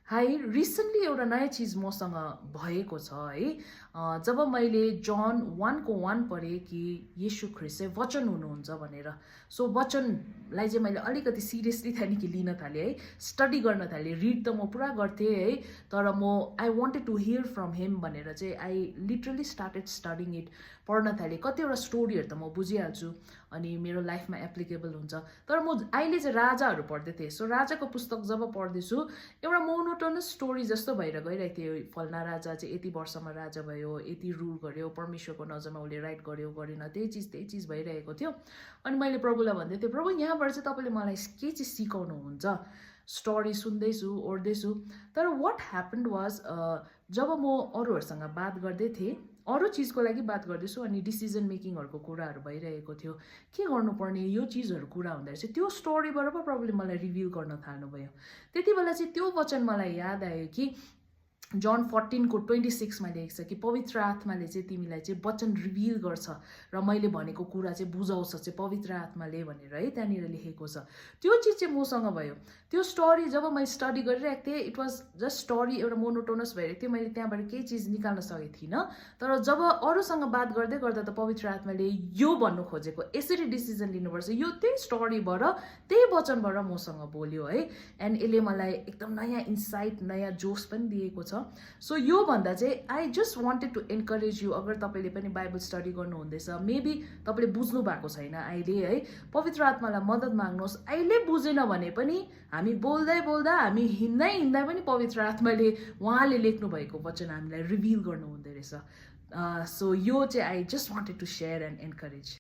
High recently एउटा नयाँ चिज मसँग भएको छ है। जब मैले जन 1:1 पढेँ कि येशू ख्रीष्ट चाहिँ वचन हुनुहुन्छ भनेर। सो वचनलाई चाहिँ मैले अलिकति सिरियसली त्यहाँदेखि लिन थालेँ है, स्टडी गर्न थालेँ। रिड त म पुरा गर्थेँ है, तर म I wanted to hear from him भनेर चाहिँ I literally started studying it, पढ्न थालेँ। कतिवटा स्टोरीहरू त म बुझिहाल्छु अनि मेरो लाइफमा एप्लिकेबल हुन्छ। तर म अहिले चाहिँ राजाहरू पढ्दै थिएँ। सो राजाको पुस्तक जब पढ्दैछु, एउटा मोनोटोनस स्टोरी जस्तो भएर गइरहेको थियो। फलना राजा चाहिँ यति वर्षमा राजा भयो, यति रुल गर्यो, परमेश्वरको नजरमा उसले राइट गर्यो गरेन, त्यही चिज भइरहेको थियो। अनि मैले प्रभुलाई भन्दै थिएँ, प्रभु यहाँबाट चाहिँ तपाईँले मलाई के चाहिँ सिकाउनुहुन्छ? स्टोरी सुन्दैछु, ओर्दैछु। तर वाट ह्यापन्ड वाज, जब म अरूहरूसँग बात गर्दै थिएँ, अरू चिजको लागि बात गर्दैछु अनि डिसिजन मेकिङहरूको कुराहरू भइरहेको थियो, के गर्नुपर्ने यो चिजहरू कुरा हुँदाखेरि चाहिँ त्यो स्टोरीबाट पो प्रभुले मलाई रिभिल गर्न थाल्नुभयो। त्यति बेला चाहिँ त्यो वचन मलाई याद आयो कि जन 14:26 मा लेखेको छ कि पवित्र आत्माले चाहिँ तिमीलाई चाहिँ वचन रिभिल गर्छ र मैले भनेको कुरा चाहिँ बुझाउँछ चाहिँ पवित्र आत्माले भनेर है त्यहाँनिर लेखेको छ। त्यो चिज चाहिँ मसँग भयो। त्यो स्टोरी जब मैले स्टडी गरिरहेको थिएँ, इट वाज जस्ट स्टोरी, एउटा मोनोटोनस भइरहेको थियो। मैले त्यहाँबाट केही चिज निकाल्न सकेको थिइनँ। तर जब अरूसँग बात गर्दै गर्दा त पवित्र आत्माले यो भन्नु खोजेको, यसरी डिसिजन लिनुपर्छ, यो त्यही स्टोरीबाट, त्यही वचनबाट मसँग बोल्यो है। एन्ड यसले मलाई एकदम नयाँ इन्साइट, नयाँ जोस पनि दिएको छ। सो यो भन्दा चाहिँ I just wanted to encourage you, अगर तपाईँले पनि बाइबल स्टडी गर्नुहुँदैछ, मेबी तपाईँले बुझ्नु भएको छैन अहिले है, पवित्र आत्मालाई मद्दत माग्नुहोस्। अहिले बुझेन भने पनि हामी बोल्दै बोल्दा, हामी हिँड्दै हिँड्दा पनि पवित्र आत्माले उहाँले लेख्नु भएको वचन हामीलाई रिभिल गर्नु हुँदो रहेछ। सो यो चाहिँ I just wanted to share and encourage.